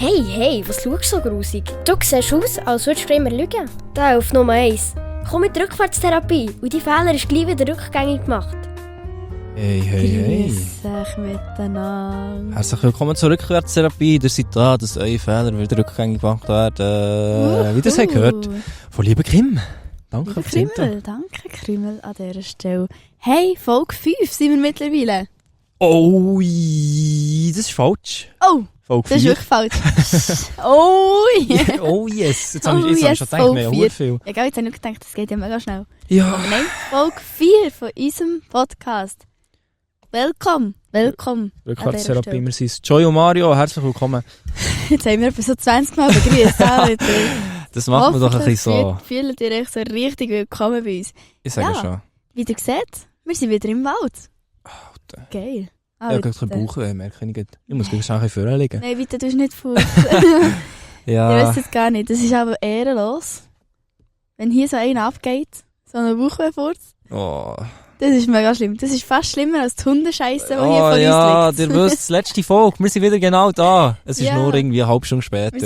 Hey, was schaust du so grusig? Du siehst aus, als würdest du immer lügen. Da auf Nummer 1. Komm mit Rückwärtstherapie und die Fehler ist gleich wieder rückgängig gemacht. Hey. Grüß euch miteinander. Herzlich willkommen zur Rückwärtstherapie. Ihr seid da, dass eure Fehler wieder rückgängig gemacht werden. Wie ihr es habt gehört. Von liebe Kim. Danke Liebe fürs Intro. Krümel, danke Krümel an dieser Stelle. Hey, Folge 5 sind wir mittlerweile. Oh, das ist falsch. Oh, Folge das ist 4. wirklich falsch. Oh, yeah. Oh yes, jetzt Oh, habe ich yes, schon gedacht, wir haben Folge ja viel. Ja, jetzt habe ich gedacht, das geht ja mega schnell. Ja. Aber nein, Folge 4 von unserem Podcast. Willkommen. Rückwärtstherapie, wir sind Joy und Mario, herzlich willkommen. Jetzt haben wir etwa so 20 Mal begrüßt. Das macht man doch ein bisschen so. Fühlt ihr euch so richtig willkommen bei uns. Ich sage Ja. schon. Wie ihr seht, wir sind wieder im Wald. Alter. Geil. Ich habe gerade ein Bauch, merke ich nicht. Ich muss gleich ein bisschen vorlegen. Nein, bitte, du bist nicht faul. Ihr Ja. wisst es gar nicht. Das ist aber ehrenlos. Wenn hier so einer abgeht, so eine Woche furzt, Oh. das ist mega schlimm. Das ist fast schlimmer als die Hundescheisse, die hier Oh von ja, uns ihr liegt. wisst, letzte Folge, wir sind wieder genau da. Es ist Ja. nur irgendwie eine halbe Stunde später.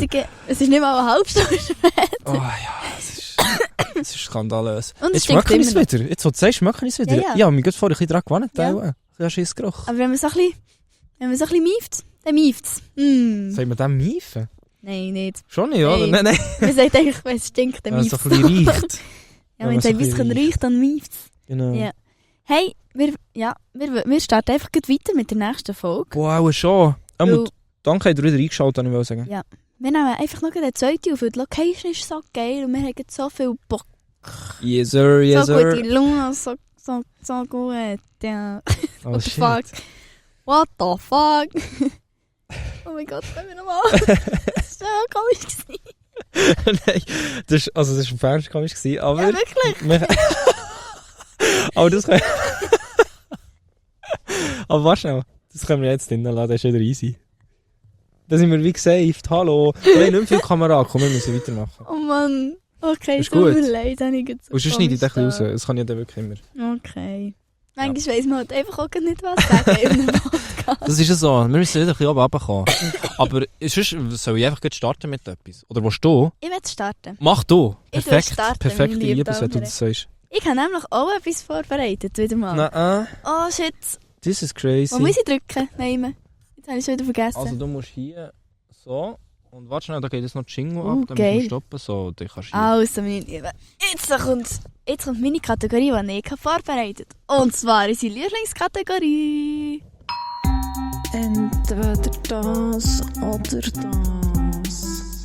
Es ist nicht mal eine halbe Stunde später. Oh ja, es ist skandalös. Und es Jetzt stinkt schmecken wir es immer noch. wieder. Jetzt, wo du sagst, schmecken wir es wieder. Ja, ja. Ich habe mich gerade vorher ein bisschen dran gewohnt. Ja. Ja. Scheissgeruch. Aber wenn man so ein bisschen mieft, dann mieft es. Mm. Sollen wir den miefen? Nein, nicht. Schon nicht, oder? Nein. Nein. Man sagt eigentlich, wenn es stinkt, dann Wenn es mieft so es. ein bisschen riecht. Ja, wenn es ein bisschen riecht, dann mieft es. Genau. Ja. Hey, wir starten einfach gleich weiter mit der nächsten Folge. Boah, auch schon. Weil- Danke, habt ihr wieder eingeschaltet, wollte ich sagen. Ja. Wir nehmen einfach noch eine zweite auf, weil die Location ist so geil und wir haben so viel Bock. Yes, sir, yes, so sir. gute Laune, so gut. Ja. Oh, What the shit. fuck? What the fuck? Oh mein Gott, können wir nochmal? Das war so komisch. Nein, das war im Fernsehen komisch, aber... Ja, wirklich. Aber das kann... Aber warte schnell, das können wir jetzt drinnen lassen, das ist wieder easy. Da sind wir wie gesaved, hallo. Wir haben nicht viel Kamera, komm, wir müssen weitermachen. Oh Mann. Okay, Ist tut mir gut. leid, habe ich jetzt so Und sonst schneide ich dich komisch raus, das kann ich dann wirklich immer. da. Okay. Manchmal weiss man halt einfach auch gar nicht, was sagen in einem Podcast. Das ist ja so, wir müssen wieder ein bisschen oben runterkommen. Aber sonst soll ich einfach gleich starten mit etwas. Oder willst du? Ich will starten. Mach du! Ich will Perfekt, starten, perfekte meine lieben Liebes, wenn du Damen das sagst. Ich habe nämlich auch etwas vorbereitet, wieder mal. Nein, Oh shit. das ist crazy. Wo muss ich drücken? Nein, jetzt habe ich es wieder vergessen. Also du musst hier so und warte schnell, da geht jetzt noch die Jingle ab, dann geil. musst du stoppen, so, dann kannst du hier. Also, meine Lieben, jetzt kommt meine Kategorie, die ich vorbereitet habe. Und zwar ist unsere Lieblingskategorie. Entweder das oder das.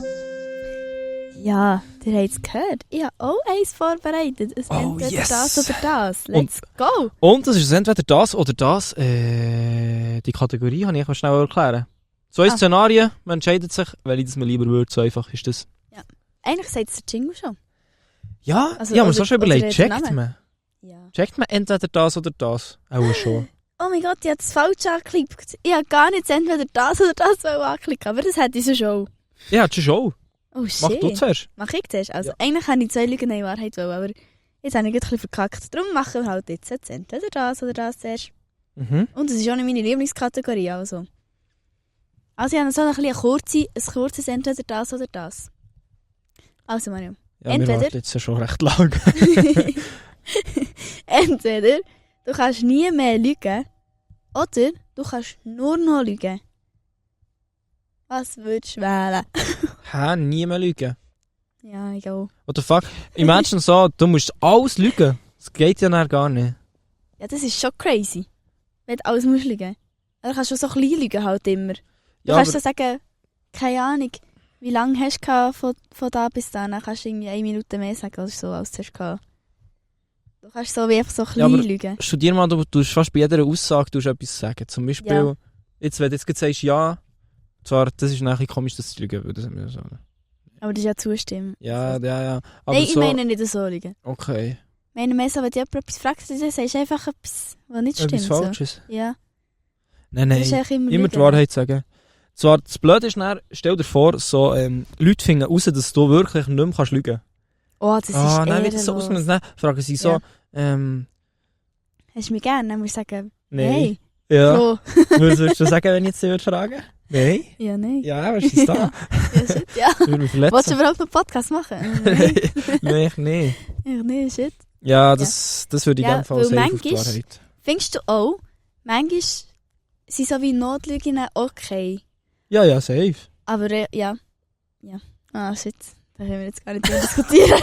Ja, ihr habt es gehört. Ich habe auch eins vorbereitet. Es Oh, entweder yes. das oder das. Let's go. Und das ist entweder das oder das. Die Kategorie kann ich mal schnell erklären. Zwei Szenarien, man entscheidet sich, welche das man lieber würde, so einfach ist das. Eigentlich sagt es der Jingle schon. Ja, Also, ich habe mir oder- so schon oder überlegt, der checkt Name. man? Ja. Checkt man entweder das oder das? Auch schon. Oh mein Gott, ich habe das falsch angeklickt. Ich habe gar nicht entweder das oder das angeklickt, aber das hätte ich so schon. Ja, das ist auch. Oh shit. Mach du zuerst. Mach ich zuerst? Also Ja. eigentlich habe ich 2 Lügen in Wahrheit wollen, aber jetzt habe ich ein bisschen verkackt. Darum machen wir halt jetzt entweder das oder das zuerst. Mhm. Und es ist auch nicht meine Lieblingskategorie, also. Also ich habe so ein kurzes entweder das oder das. Also Mario. Ja, Entweder- wir warten jetzt ja schon recht lang. Entweder du kannst nie mehr lügen oder du kannst nur noch lügen. Was würdest du wählen? Hä, nie mehr lügen. Ja, ich auch. What the fuck? Imagine so, du musst alles lügen. Das geht ja dann gar nicht. Ja, das ist schon crazy. Wenn du alles musst lügen. Du kannst schon so klein lügen halt immer. Du Ja, kannst aber- so sagen, keine Ahnung, wie lange hast du gehabt von da bis da? Dann kannst du irgendwie 1 Minute mehr sagen, als du hast gehabt. Du kannst so wie einfach so klein aber- lügen. Studier mal, du tust fast bei jeder Aussage etwas sagen. Zum Beispiel, Ja. jetzt, wenn du jetzt gerade sagst ja, zwar, das ist nachher komisch, dass du lügen würdest. So. Aber das ist ja zustimmen. Ja. Aber Nein, ich so, meine nicht so lügen. okay. Ich meine mehr so, wenn dir jemand etwas fragt, dann sagst du einfach etwas, was nicht Etwas stimmt. So. Falsches. Ja, Nein, das ist nein. eigentlich immer Immer die lügen. Wahrheit sagen. Zwar, das Blöde ist dann, stell dir vor, so, Leute finden raus, dass du wirklich nicht mehr lügen kannst. Oh, das ist Nein, wie das so ehrenlos. ausnimmt, dann fragen sie so, Ja. Hast du mich gerne? Dann muss ich sagen, nein. hey, Ja. Flo. Was würdest du sagen, wenn ich jetzt dich würde fragen? Nein? Ja, nein. Ja, was ist das da? Ja, shit, ja. Ich würde mich verletzen. Wolltest du überhaupt noch einen Podcast machen? Nein, ich nicht. Ja, nein, shit. Ja, das würde ich in Ja, dem Fall weil safe auf die manchmal- Wahrheit. Findest du auch, manchmal sind so wie Notlügen okay. Ja, safe. Aber ja. Ah, shit. Da können wir jetzt gar nicht drüber diskutieren.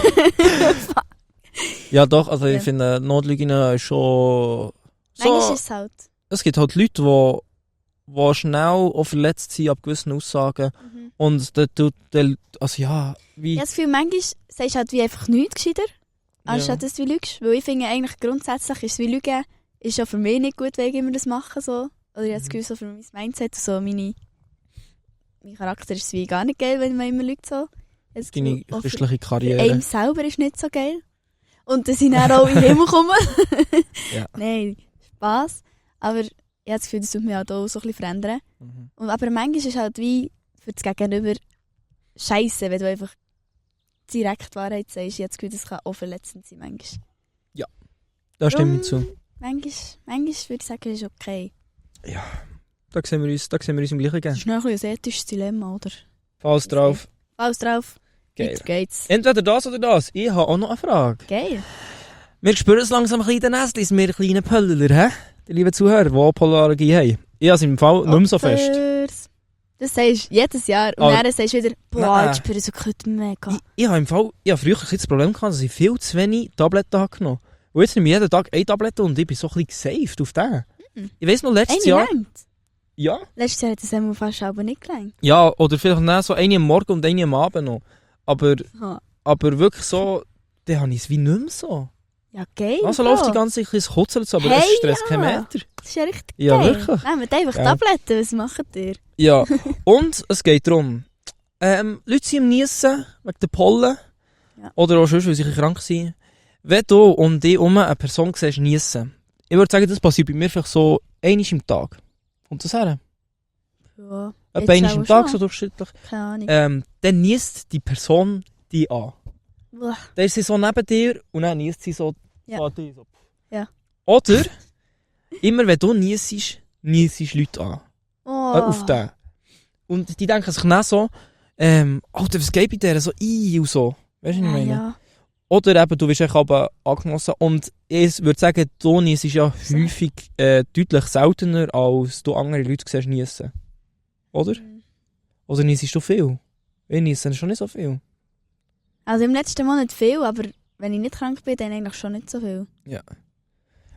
Ja, doch, also Ja. ich finde, Notlügen ist schon... Manchmal So, ist es halt. es gibt halt Leute, die schnell auch verletzt sind ab gewissen Aussagen. Und der tut, also ja, wie... Ich habe das Gefühl, manchmal sagst du halt wie einfach nichts gescheiter, anstatt dass du lügst. Weil ich finde eigentlich grundsätzlich ist es wie Lügen, ist ja für mich nicht gut, wenn ich immer das mache. So. Oder ich habe das Gefühl, so für mein Mindset, so mein Charakter ist es wie gar nicht geil, wenn man immer lügt. So. Ich habe das Deine Gefühl, auch für christliche Karriere. einem selber ist nicht so geil. Und dass ich dann auch in den Himmel komme. Ja. Nein, Spass. Aber ich habe das Gefühl, das tut mich halt auch so ein bisschen verändern. Mhm. Aber manchmal ist es halt wie für das Gegenüber scheiße, wenn du einfach direkt die Wahrheit sagst. Ich habe das Gefühl, das kann auch verletzend sein manchmal. Da stimme ich zu. Manchmal würde ich sagen, ist okay. Ja, da sehen wir uns im gleichen Das Game. ist noch ein ethisches Dilemma, oder? Falls drauf. Alles drauf. Geil. Weiter geht's. Entweder das oder das. Ich habe auch noch eine Frage. Geil. Wir spüren es langsam ein bisschen in den Nässchen, wir kleinen Pöller, hä? Die lieben Zuhörer, die Polarologie haben. Ich habe es im Fall nicht mehr so fest. Opfers. Das sagst du jedes Jahr. Und Aber- dann sagst du wieder, boah, Nein. ich spüre es wirklich mega. Ich habe früher ein bisschen das Problem gehabt, dass ich viel zu wenig Tabletten habe genommen. Und jetzt nehme ich jeden Tag eine Tablette und ich bin so ein bisschen gesaved auf den. Mhm. Ich weiss noch, letztes Eine Jahr... längt. Ja. Letztes Jahr hat es einmal fast aber nicht gelangt. Ja, oder vielleicht noch so eine am Morgen und eine am Abend noch. Aber wirklich so, dann habe ich es wie nicht mehr so. Ja, geil. Also Bro. läuft die ganze Zeit ein bisschen Hutzel zu, aber Hey, es stresst ja. keinen Meter. Das ist ja richtig Ja, geil. wirklich. Nehmt einfach Ja. Tabletten, was macht ihr? Ja, und es geht darum, Leute sind am Niessen wegen der Pollen Ja. oder auch sonst, weil sie ein bisschen krank sind. Wenn du um dich herum eine Person siehst niessen, ich würde sagen, das passiert bei mir vielleicht so einmal im Tag. Kommt das her? Ja, Etwa jetzt einmal auch im Tag, schon. so durchschnittlich. Keine Ahnung. Dann niesst die Person dich an. Boah. Dann ist sie so neben dir und dann niesst sie so Ja. an dich. So. Ja. Oder, immer wenn du niesst Leute an. Oh. Auf den. Und die denken sich dann so, Alter, was geht bei der so ein und so. Weißt du, was ich meine? Ja. Oder eben, du wirst echt aber angenossen. Und ich würde sagen, du niesst ja häufig deutlich seltener, als du andere Leute siehst niessen. Oder? Mhm. Oder niesst du viel? Ich niesse schon nicht so viel. Also im letzten Monat viel, aber wenn ich nicht krank bin, dann eigentlich schon nicht so viel.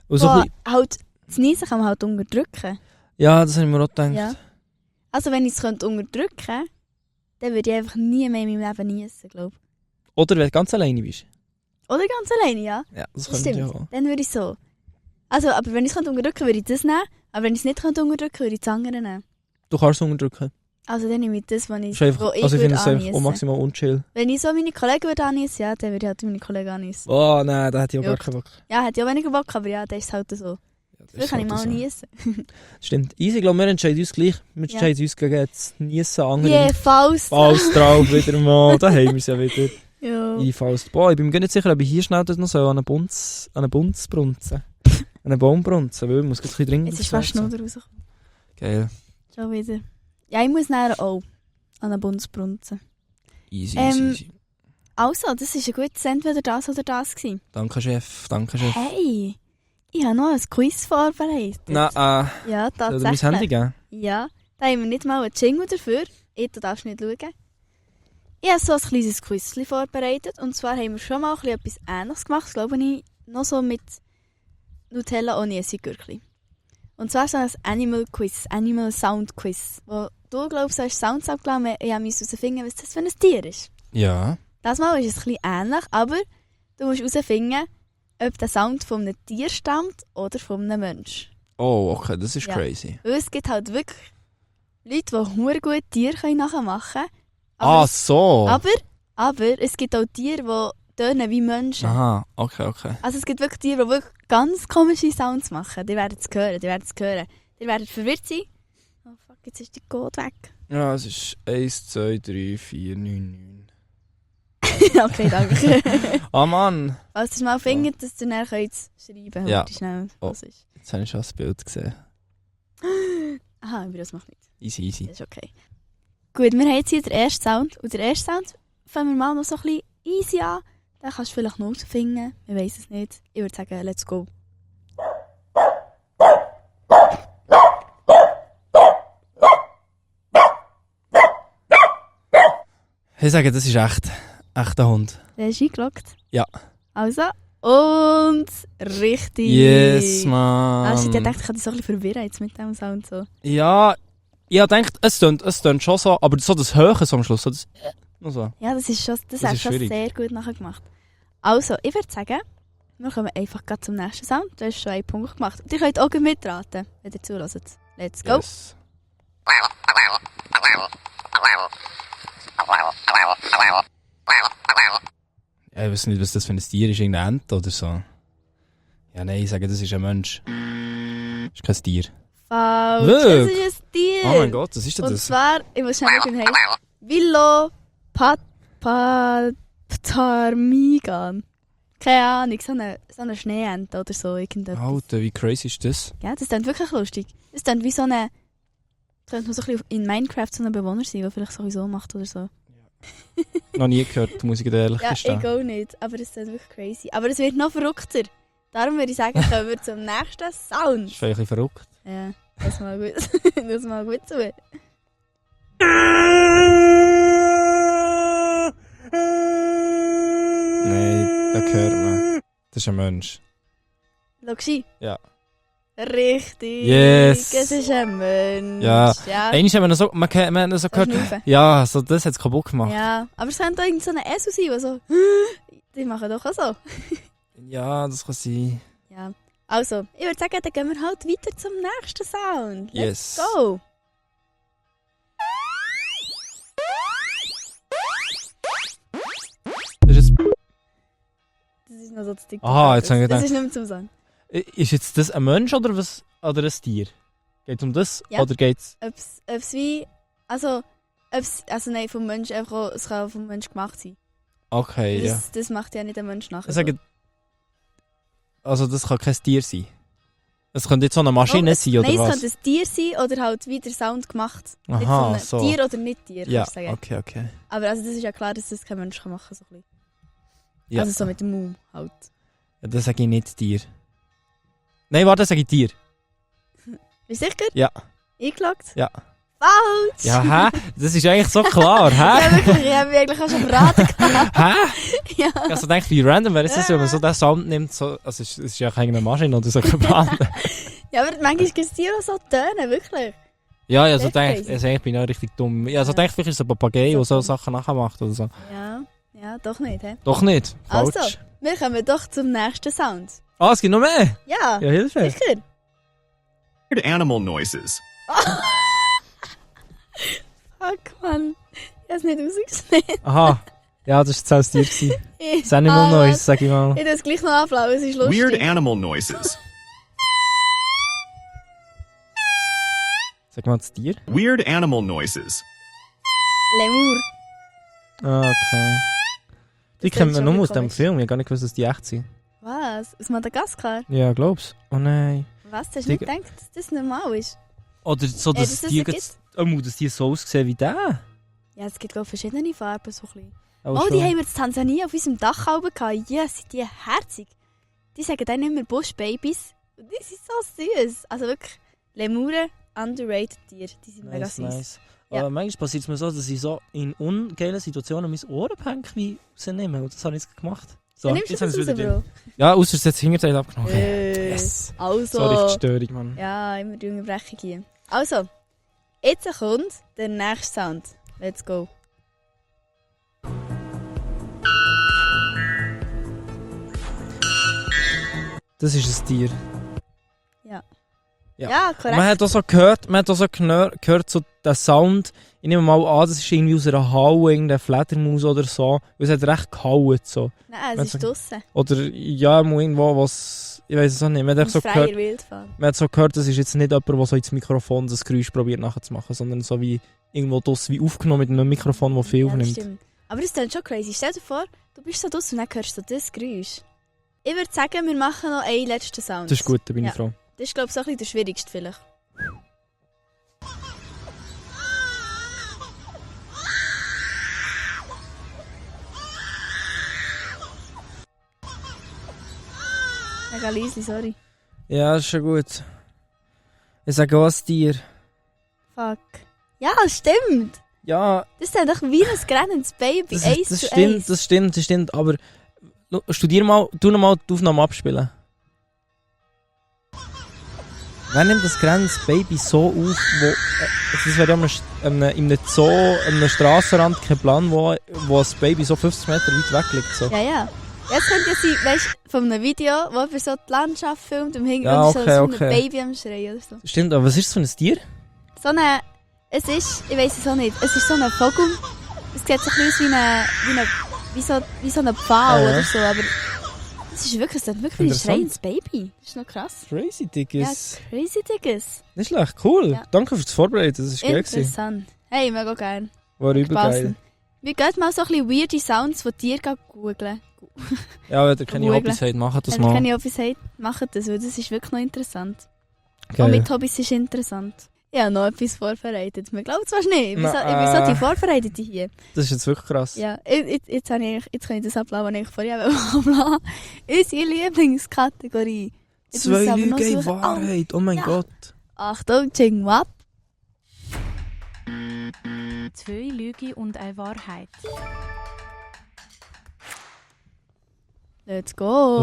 Und so ein Boah, bisschen, halt, das Niesen kann man halt unterdrücken. ja, das habe ich mir auch gedacht. Ja. Also wenn ich es unterdrücken könnte, dann würde ich einfach nie mehr in meinem Leben niesen, glaube ich. Oder wenn du ganz alleine bist. Oder ganz alleine, ja. Ja, das Das könnte stimmt. ja auch. Dann würde ich so. Also, aber wenn ich es unterdrücken könnte, würde ich das nehmen. Aber wenn ich es nicht unterdrücken könnte, würde ich das andere nehmen. Du kannst es unterdrücken. Also dann nehme ich das, was Das ich, ist einfach, wo ich also ich würde finde es einfach auch anniesen. maximal unchill. Wenn ich so meine Kollegen würde anniesen, ja, dann würde ich halt meine Kollegen anniesen. Oh nein, da hätte ich auch gar Juckt. keinen Bock. Ja, hätte ich auch weniger Bock, aber ja, das ist halt so. Ja, das Früher ist kann ich halt mal so. niesen. Stimmt. Easy, glaube wir entscheiden uns gleich. Wir Ja. entscheiden uns gegen das Niesen andere. Yeah, Faust. Falls drauf wieder mal. Da haben wir es ja wieder. Ja. Einfalls. Boah, ich bin mir nicht sicher, ob ich hier schnell noch so an einen Bunz brunzen. An einen Baum brunzen, weil ich muss ein bisschen dringend Jetzt ist fast aufsetzen. Schnur rausgekommen. Geil. Schon wieder. Ja, ich muss nachher auch an den Bundesbrunzen. Easy, Ähm, easy. Also, das war ein gutes entweder das oder das gewesen. Danke, Chef. Danke, Chef. Hey, ich habe noch ein Quiz vorbereitet. Na, Ja, soll ich mir mein tatsächlich. Handy geben? Ja, da haben wir nicht mal einen Jingle dafür. Du darfst nicht schauen. Ich habe so ein kleines Quizchen vorbereitet. Und zwar haben wir schon mal etwas Ähnliches gemacht, glaube ich, noch so mit Nutella ohne Essiggürkli. Und zwar so ein Animal Quiz, Animal Sound Quiz, wo du, glaubst, du hast Sounds abgeladen, ich musste herausfinden, was das für ein Tier ist. Ja. Das Mal ist es ein bisschen ähnlich, aber du musst herausfinden, ob der Sound von einem Tier stammt oder von einem Menschen. Oh, okay, das ist Ja. crazy. Weil es gibt halt wirklich Leute, die sehr gut Tiere nachmachen können. Ah, es, so. aber es gibt auch Tiere, die tönen wie Menschen. Aha, okay. Also es gibt wirklich Tiere, die wirklich ganz komische Sounds machen. Die werden es hören. Die werden verwirrt sein. Oh fuck, jetzt ist die Code weg. Ja, es ist 1, 2, 3, 4, 9, 9. Okay, danke. Ah, Mann. Falls ihr es mal findet, dass ihr dann könnt schreiben könnt. Ja. Halt schnell, Oh. was ist. Jetzt habe ich schon das Bild gesehen. Aha, über das macht nichts. Easy. Das ist okay. Gut, wir haben jetzt hier den ersten Sound. Und der erste Sound fangen wir mal noch so ein bisschen easy an. Den kannst du vielleicht noch herausfinden. Ich weiss es nicht. Ich würde sagen, let's go. Ich sage, das ist echter Hund. Der ist eingeloggt. Ja. Also, und richtig. Yes, man. Ich dachte, ich kann dich so ein bisschen verwirren jetzt mit dem Sound. So. Ja, ich denke, es tönt schon so, aber so das Höhe so am Schluss. So das, nur so. Ja, das hast du ist schon schwierig. sehr gut nachher gemacht. Also, ich würde sagen, wir kommen einfach gleich zum nächsten Sound. Du hast schon einen Punkt gemacht. Und ihr könnt auch mitraten, wenn ihr zuhört. Let's go. Yes. Ja, ich weiß nicht, was das für ein Tier ist, irgendein Ente oder so. Ja, nein, ich sage, das ist ein Mensch. Das ist kein Tier. Falsch. Wirklich? Das ist ein Tier. Oh mein Gott, was ist denn Und das? zwar, ich muss schnell schauen, wie es heisst. Ptarmigan. Keine Ahnung, so eine Schneeente oder so. Irgendetwas. Alter, wie crazy ist das? Ja, das klingt wirklich lustig. Das klingt wie so eine... Könnte man so ein bisschen in Minecraft so ein Bewohner sein, der vielleicht sowieso macht oder so. Noch nie gehört, muss ich dir ehrlich Ja, gestehen. ich auch nicht. Aber das klingt wirklich crazy. Aber es wird noch verrückter. Darum würde ich sagen, kommen wir zum nächsten Sound. Das ist vielleicht ein bisschen verrückt. Ja, das mal gut. Das mal gut zu. Nein, da hört man. Das ist ein Mensch. Logi? Ja. Richtig. Yes. Es ist ein Mensch. Ja. Ja. Einmal haben wir noch so, man hat so gehört, Schnaufen. ja, so, das hat es kaputt gemacht. Ja, aber es könnte auch irgend so ein Esel sein, der so... Die machen doch auch so. Ja, das kann sein. Ja. Also, ich würde sagen, dann gehen wir halt weiter zum nächsten Sound. Let's Yes. go. Das ist, Das ist noch so das Ding. Aha, jetzt habe ich Das gedacht- ist nicht mehr zum Sagen. ist jetzt das ein Mensch oder was? Oder ein Tier? Geht es um das? Ja. Oder geht's? Ob's wie... Also nein, vom Mensch einfach auch, es kann auch vom Mensch gemacht sein. Okay, ja. Das macht ja nicht der Mensch nachher. Ich sage, also das kann kein Tier sein. Es könnte jetzt so eine Maschine sein, oder nein, was? es könnte ein Tier sein oder halt wieder Sound gemacht. Aha, Nicht so. Tier oder nicht Tier, Ja, kannst du sagen. okay. Aber also das ist ja klar, dass das kein Mensch kann machen kann. So ein bisschen. Ja. Also so mit dem Mund halt. Ja, das sage ich nicht Tier. Nein, warte, das sage ich Tier. Bist du sicher? Ja. Eingeloggt? Ja. Falsch! Ja, hä? Das ist eigentlich so klar, Ja, hä? wirklich, ich habe mich eigentlich auch schon beraten gehabt. Hä? Ja. Ich habe so gedacht, wie random wäre es, das, wenn man so den Sound nimmt, so, also es ist ja keine Maschine oder so geplant. Ja, aber manchmal gibt es Tiere, die so tönen, wirklich. Ja, ich Das also ist gedacht, crazy. also ich bin auch richtig dumm. Ich also Ja. gedacht, vielleicht ist es ein Papagei, der so dumm. Sachen nachmacht oder so. Ja, doch nicht, hä? Doch nicht, falsch. Also, wir kommen doch zum nächsten Sound. Ah, es gibt noch mehr? Ja, Ja, Hilfe. sicher. Weird animal noises. Fuck, Mann. Ich habe es nicht rausgeschnitten. Aha. Ja, das war jetzt auch das Tier. Ich- Das Animal Ah, Noise, sag ich mal. Ich tue es gleich noch ablauen, es ist lustig. Weird animal noises. Sag mal das Tier. Weird animal noises. Lemur. Ah, okay. Die Das kennt klingt man schon nur wieder aus dem komisch. Film. Ich habe gar nicht gewusst, dass die echt sind. Was? Aus Madagaskar? Ja, glaub's. Oh nein. Was? Du hast nicht Digga. gedacht, dass das normal ist? Oder so, dass dass das die so jetzt... Oh, dass die so aussehen wie der. Ja, es gibt glaube ich verschiedene Farben. So ein bisschen. Aber Oh, die schon. haben wir in Tansania auf unserem Dach oben gehabt. Ja, sind die herzig. Die sagen dann immer Buschbabys. Und die sind so süß. Also wirklich, Lemuren, underrated Tiere. Die sind mega Nice, süß. nice. Ja. Aber manchmal passiert es mir so, dass ich so in ungeilen Situationen mein Ohrenpänkchen rausnehme. Und das habe ich jetzt gemacht. So, Dann nimmst du jetzt habe das ich es raus, wieder drin. Bro. Ja, außer es jetzt Hinterteil abgenommen. Okay. Yes. Also. So richtig Störung, Mann. Ja, immer die Unterbrechung hier. Also, jetzt kommt der nächste Sound. Let's go. Das ist ein Tier. Ja. Ja. Ja, korrekt. Man hat auch so gehört, gehört so den Sound. Ich nehme mal an, das ist irgendwie aus einer Haue, irgendeine Fledermaus oder so. Weil es hat recht gehauen so. Nein, es Wenn's- ist draussen. Oder ja, mal irgendwo was... Ich weiß es auch nicht. Man hat, Im so freier gehört, Wildbahn. man hat so gehört, das ist jetzt nicht jemand, der so ins Mikrofon das Geräusch probiert nachzumachen, sondern so wie irgendwo das wie aufgenommen mit einem Mikrofon, das viel Ja, das aufnimmt. stimmt. Aber das ist schon crazy. Stell dir vor, du bist so draussen und dann hörst du das Geräusch. Ich würde sagen, wir machen noch einen letzten Sound. Das ist gut, da bin Ja. ich froh. Das ist, glaube ich, so ein bisschen der schwierigste vielleicht. Mega leise, sorry. Ja, ist schon gut. Ich sage was dir. Fuck. Ja, stimmt. Ja, Das ist doch wie ein grennendes Baby, das 1 zu 1. das stimmt. Aber studier mal, tu noch mal die Aufnahme abspielen. Wer nimmt das grenzende Baby so auf, wo... Das wäre ja in einem Zoo, an einem Strassenrand kein Plan, wo das Baby so 50 Meter weit weg liegt. So. Ja. Jetzt könnte ja sein, weißt du, von einem Video, wo jemand so die Landschaft filmt, im Ja, Hintergrund ist so okay. ein Baby am Schreien oder so. Stimmt, aber was ist das für ein Tier? So eine... Es ist... Ich weiss es auch nicht. Es ist so ein Vogel. Es sieht so ein bisschen aus wie so ein Pfahl Ja. oder so, aber... Es ist wirklich ein Interessant. schreiendes Baby. Das ist noch krass. Crazy Dickes. Ja, crazy Dickes. Nicht schlecht, cool. Ja. Danke fürs Vorbereiten, das war geil gewesen. Interessant. Hey, mega gerne. War übergeil. Spassen. Wir gehen mal so ein bisschen weirde Sounds von Tieren googeln. Ja, wenn ihr keine Googlen. Hobbys habt, macht das Wenn ihr mal. keine Hobbys habt, macht das, weil das ist wirklich noch interessant. Auch Geil. mit Hobbys ist interessant. Ich habe noch etwas vorbereitet. Man glaubt es fast nicht. Ich bin Na, so die Vorbereitete hier. Das ist jetzt wirklich krass. Ja, jetzt kann ich das abladen, was ich vorher abladen. Unsere Lieblingskategorie. Jetzt muss 2 ich aber noch Lügen in suchen. Wahrheit, oh mein ja. Gott. Achtung, Jingle ab. 2 Lügen und eine Wahrheit. Let's go.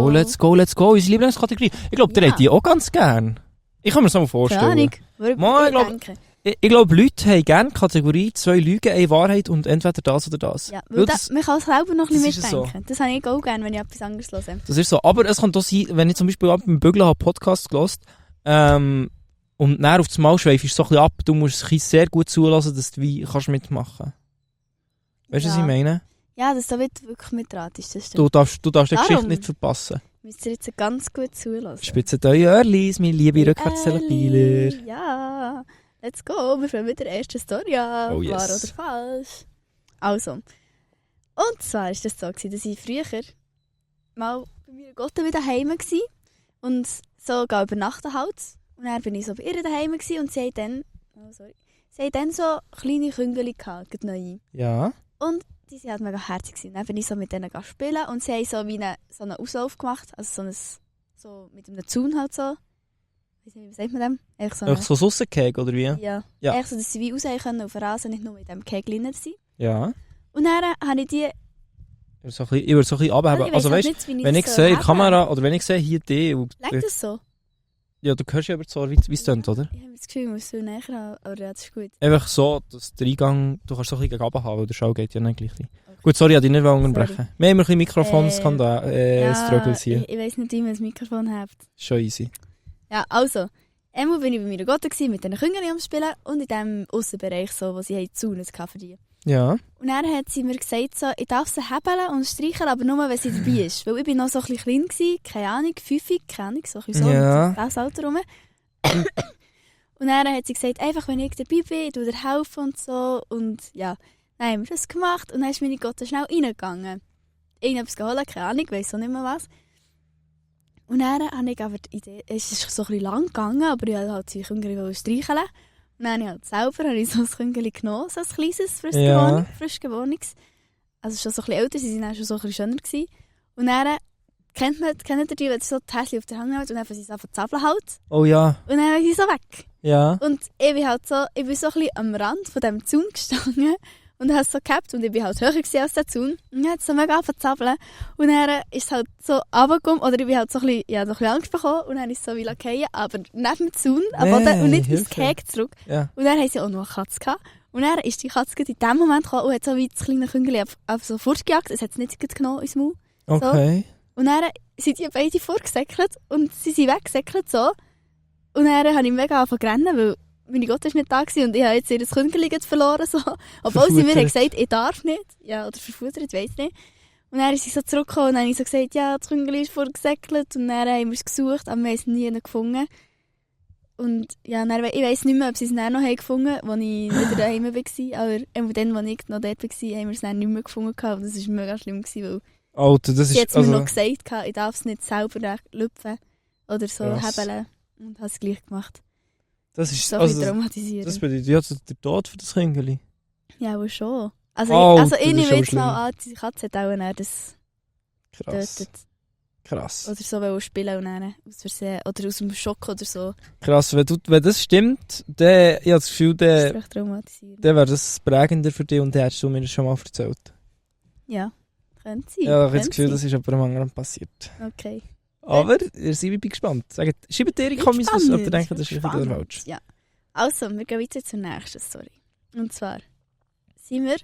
Let's go. Unsere Lieblingskategorie. Ich glaube, der Ja. hat die auch ganz gern. Ich kann mir das mal Keine vorstellen. Ahnung. Würde Mal, ich ich glaub- denken. Ich glaube, Leute haben gerne Kategorie 2 Lügen, eine Wahrheit und entweder das oder das. Ja, Weil weil das, man kann selber noch ein das bisschen ist so. mitdenken. Das habe ich auch gerne, wenn ich etwas anderes höre. das ist so. Aber es kann doch sein, wenn ich zum Beispiel beim Bügeln habe Podcast gehört und dann auf das Mal schweifst so ein bisschen ab, du musst es sehr gut zulassen, dass du wie kannst mitmachen. Weißt du, was Ja. ich meine? Ja, dass du wirklich mitratest, das stimmt. Du darfst die Darum. Geschichte nicht verpassen. Müsst ihr jetzt ganz gut zulassen. Spitze eure Öhrlis, meine liebe Rückwärtstelepiler. Ja, let's go. Wir fangen mit der ersten Story an. Oh, yes. Wahr oder falsch? Also. Und zwar war das so, dass ich früher mal bei meiner Gotte wieder daheim war und so übernachten halt. Und dann bin ich so bei ihr daheim und sie hat dann so kleine Küngeli gehabt, neue. Ja. Und die sind halt mega herzig gewesen. Dann bin ich so mit denen spielen und sie haben so wie so einen Auslauf gemacht, also so mit einem Zaun halt so. Ich weiß nicht, wie sagt man dem? Eigentlich so Einfach so Sussenkeg, oder wie? ja. Ja. Eigentlich so, dass sie wie raus können auf den Rasen, nicht nur mit dem Kegel drin sein. Ja. Und dann habe ich die... Ich würde so ein bisschen abheben. ich Also weiss weißt halt nicht, wie wenn ich das sehe in der heben. Kamera, oder wenn ich sehe hier die, und, Legt das so? ja, du hörst ja über das Ohr, wie es tönt, oder? Ich habe das Gefühl, ich muss viel näher haben, aber ja, das ist gut. Einfach so, dass der Eingang, du kannst so ein bisschen gegen runter haben, weil der Schall geht ja nicht gleich. Gut, sorry, ich wollte dich nicht unterbrechen. Wir haben ein bisschen Mikrofonskandal, Struggles hier. ich weiss nicht, wie man das Mikrofon hat. Schon easy. Ja, also. Einmal bin ich bei meiner Gotte mit diesen Küngeli am Spielen und in diesem Aussenbereich, so, wo sie Zaunen für die. Ja. Und dann hat sie mir gesagt, so, ich darf sie hebeln und streicheln, aber nur, wenn sie dabei ist. Weil ich bin noch so ein bisschen klein gewesen, keine Ahnung, 5, keine Ahnung, so ein bisschen so, Ja. das Alter rum. Und dann hat sie gesagt, einfach, wenn ich dabei bin, ich tue dir helfen und so. Und ja, dann haben wir das gemacht und dann ist meine Gotte schnell reingegangen. Irgendetwas geholt, keine Ahnung, ich weiss auch nicht mehr was. Und dann habe ich aber die Idee, es ist so ein bisschen lang gegangen, aber ich wollte halt die Küngeli streicheln. Und dann habe ich halt selber so ein Küngeli genommen, so ein kleines, Ja. frisch gewohntes. Also schon so ein bisschen älter, sie waren dann schon so ein bisschen schöner gewesen. Und dann kennt ihr die, wenn sie so die Häschen auf der Hand nehmen und dann sie es einfach zappeln halt. Oh ja. Und dann ist sie so weg. Ja. Und ich bin halt so, ich bin so ein bisschen am Rand von diesem Zaun gestanden und habe es so gehabt und ich bin halt höher gewesen als der Zaun. Und dann hat es so mega angefangen zu zappeln. Und dann ist es halt so runtergekommen, oder ich bin halt so ein bisschen, ja, so ein bisschen Angst bekommen und dann ist es so wie fallen, aber neben dem Zaun, aber Nee, und nicht ins Hilfe. Keg zurück. Ja. Und dann haben sie auch noch eine Katze gehabt. Und dann ist die Katze in dem Moment gekommen und hat so wie das kleine Küngeli auf so fortgejagt. Es hat es nicht genommen ins Maul. Okay. Und dann sind die beide vorgesäckelt und sie sind weggesäckelt so. Und dann habe ich mega angefangen zu rennen, weil meine Gott ist nicht da gewesen und ich habe jetzt ihr Küngeli verloren. So. Obwohl sie mir hat gesagt, ich darf nicht. Ja, oder verfuttert, ich weiss nicht. Und dann ist sie so zurückgekommen und dann habe ich so gesagt, ja, das Küngeli ist vorgesäckelt. Und dann haben wir es gesucht, aber wir haben es nie gefunden. Und ja, dann, ich weiss nicht mehr, ob sie es dann noch gefunden haben, als ich wieder daheim war. Aber dann, als ich noch dort war, haben wir es dann nicht mehr gefunden. Und das war mega schlimm, weil Alter, das sie ist... hat mir noch gesagt, ich darf es nicht selber lüpfen oder so Krass. hebeln. Und habe es gleich gemacht. das ist... So Also, viel traumatisiert. das bedeutet ja der Tod für das Küngeli. Ja, wohl schon. Also, Alter, also ich das ist nehme aber jetzt mal schlimm. an, die Katze hat auch das Krass. getötet. Krass. Oder so wollen spielen und dann aus Versehen, oder aus dem Schock oder so. Krass, wenn das stimmt, dann, ich habe das Gefühl, Das ist dann recht traumatisierend. wäre das prägender für dich und dann hättest du mir das schon mal erzählt. Ja, könnte sein. Ja, ich habe das könnte Gefühl, sein. das ist aber einem anderen passiert. Okay. Aber ich bin gespannt. Schreibt ihr in die Kommis, was ihr denkt, das ist richtig oder falsch. Ja. Also, wir gehen weiter zur nächsten Story. Und zwar sind wir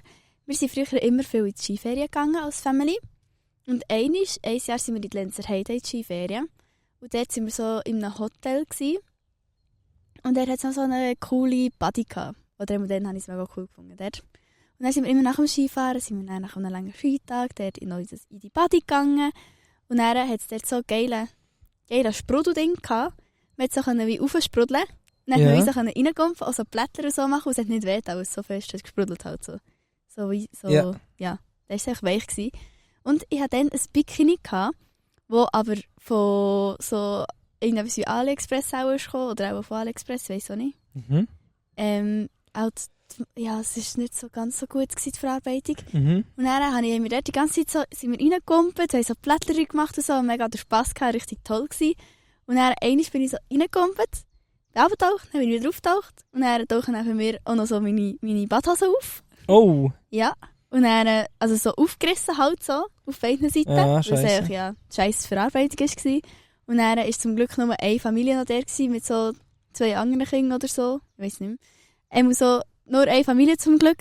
sind früher immer viel in die Skiferien gegangen als Family. Und ein Jahr sind wir in die Lenzerheide in die Skiferien. Und dort waren wir so in einem Hotel gewesen. Und er hat so eine coole Buddy gehabt. Oder dann habe ich es mega cool gefunden. Dort. Und dann sind wir immer nach dem Skifahren, sind wir dann nach einem langen Skitag dort in die Buddy gegangen. Und dann hat es dort so geile Sprudelding gehabt. Man konnte so wie aufsprudeln. Dann Ja. konnte man so reingumpen, also Blätter und so machen. Und es hat nicht weh, weil es so fest hat gesprudelt halt so. So, Ja. ja. Das war echt weich gewesen. Und ich hatte dann ein Bikini gehabt, wo aber von so irgendwas wie AliExpress auch ist gekommen, oder auch von AliExpress, weiss auch nicht. Ja, es war nicht so ganz so gut gewesen, die Verarbeitung. Und dann haben wir dort die ganze Zeit so, sind wir reingekumpelt, haben so Blätter gemacht und so, mega den Spass gehabt, richtig toll gewesen. Und dann einmal bin ich so reingekumpelt, bin abgetaucht, dann bin ich wieder aufgetaucht und dann tauchen neben mir auch noch so meine Badhose auf. Oh, Ja. Und dann, also so aufgerissen halt so, auf beiden Seiten, Ja, weil es scheisse. eigentlich ja scheisse Verarbeitung war. Und dann war zum Glück nur eine Familie noch der gewesen, mit so 2 anderen Kindern oder so, ich weiss nicht mehr. So, nur eine Familie zum Glück.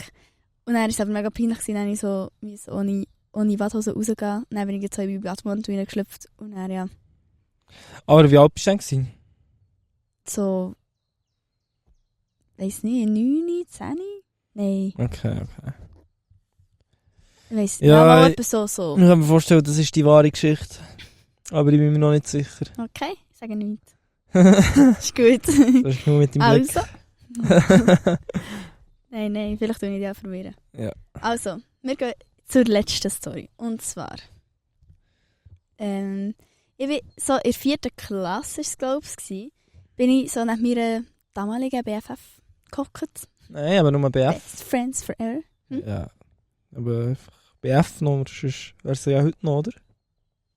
Und dann war es aber mega peinlich gewesen, dann musste ich ohne Badhose rausgehen. Und dann bin ich jetzt so in den Badmantel reingeschlüpft und dann, ja, aber wie alt bist du denn gewesen? so, weiss nicht, 9, 10? Nein, Okay. ich weiss Ja, ja, mal etwas so. Ich kann mir vorstellen, das ist die wahre Geschichte. Aber ich bin mir noch nicht sicher. Okay, ich sage nichts. Ist gut. Das ist nur mit dem Blick. Also. Nein, vielleicht tue ich dich auch verwirren. Ja. Also, wir gehen zur letzten Story. Und zwar, ich bin so in der 4. Klasse, glaube ich, bin ich so neben meiner damaligen BFF gehockt. Nein, aber nur BF. Best Friends Forever. Ja. Aber einfach BF noch, sonst wäre es ja heute noch, oder?